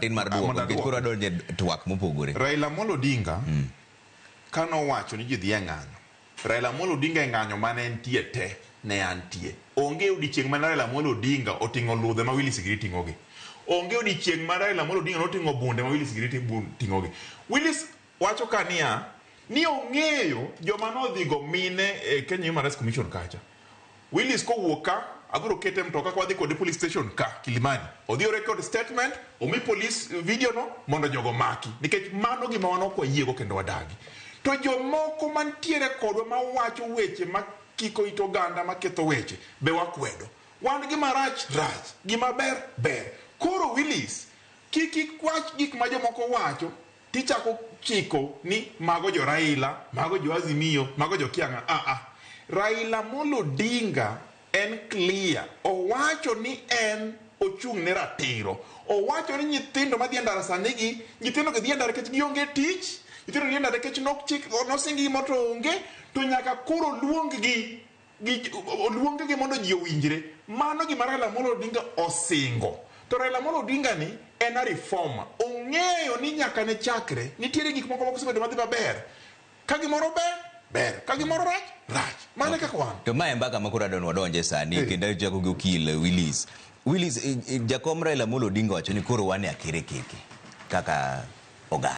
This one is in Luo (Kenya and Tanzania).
Tin mar Ah, duoko mondo nikech koro aduoki. adonje e twak mopogore. Raila Amolo Odinga kanowacho ni ji dhi e ng'anyo, Raila Amolo Odinga e ng'anyo mane entie te ne antie. Onge odiechieng' mane Raila Amolo Odinga oting'o ludhe ma Willis giri ting'ogi. Onge odiechieng' ma Raila Amolo Odinga noting'o bunde ma Willis giri ting'ogi. Willis wacho ka niya, ni ong'eyo joma nodhi go mine e Kenya Human Rights Commission kacha. Willis kowuok ka, abiro kete e mtoka ka wadhi kode police station ka, Kilimani. Odhi o record statement, omi police video no mondo jogo maki. Nikech mano gima wan ok wayiego kendo wadagi. To jomoko mantiere kodwa mawacho weche makiko it oganda maketho weche be wakwedo. Wan gima rach rach, gima ber ber. Koro Willis, kik iwach gik ma jomoko wacho Tichako chiko ni mago jo Raila, mago jo Azimio, mago jo kia ng'a. Ah ah. Raila Amolo Odinga en clear. Owacho ni en ochung' ne ratiro. Owacho ni nyithindo madhi e ndara sani gi, nyithindo gi dhi e ndara nikech gionge tich, nyithindo dhi e ndara nikech nok chik, nosing gi gimoro to onge, to nyaka koro luong gi. Gi, oluong gi mondo ji owinjre. Mano gima Raila Amolo Odinga osingo. To Raila Amolo Odinga ni en a reformer. Ong'eyo ni nyaka ne chakre, nitiere gik moko mosebedo madhi maber. Ka gimoro ber, ber. Ka gimoro rach, rach. Mano e kaka wan. To mae e mbaka ma koro adwa ni wadonje sani kendo achako gi okil Willis. Willis, jakom Raila Amolo Odinga owacho ni koro wan e akere keke kaka oganda.